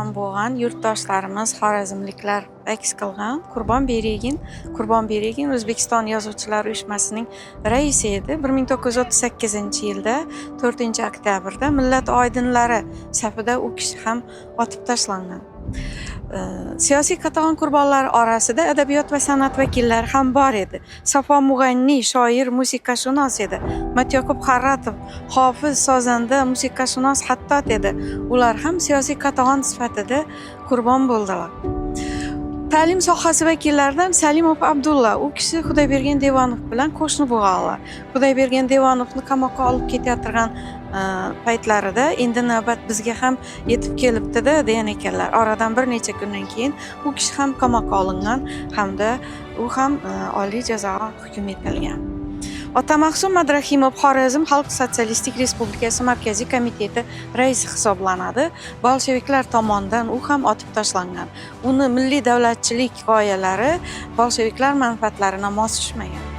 Qurbon bo'lgan yurtdoshlarimiz, xorazmliklar aks qilgan. Qurbon Berigin, Qurbon Berigin O'zbekiston Yozuvchilar uyushmasining raisi edi. 1938-yilda 4-oktyabrda millat oydinlari safida u kishi ham otib tashlangan. Siyosiy qatag'on qurbonlari orasida adabiyot va san'at vakillari ham bor edi. Safo Mug'anniy shoir, musiqashunos edi. Matyoqub Xarratov hofiz, sozanda, musiqashunos, xattot edi. Ular ham siyosiy qatag'on sifatida qurbon bo'ldilar. Ta'lim sohasi vakillaridan Salimov Abdulla, u kishi Xudoybergan Devonov bilan qo'shni bo'lganlar. Xudoybergan Devonovni qamoqqa olib ketayotgan paytlarida endi navbat bizga ham yetib kelibdi-da degan ekanlar. Oradan bir necha kundan keyin u kishi ham qamoqqa olingan hamda u ham oliy jazoga hukm etilgan. Otamahsum Madrahimov Xorazm Xalq Sotsialistik Respublikasi Markaziy komiteti raisi hisoblanadi. Bolsheviklar tomonidan u ham otib tashlangan. Uni milliy davlatchilik g'oyalari bolsheviklar manfaatlarini mos tushmagan.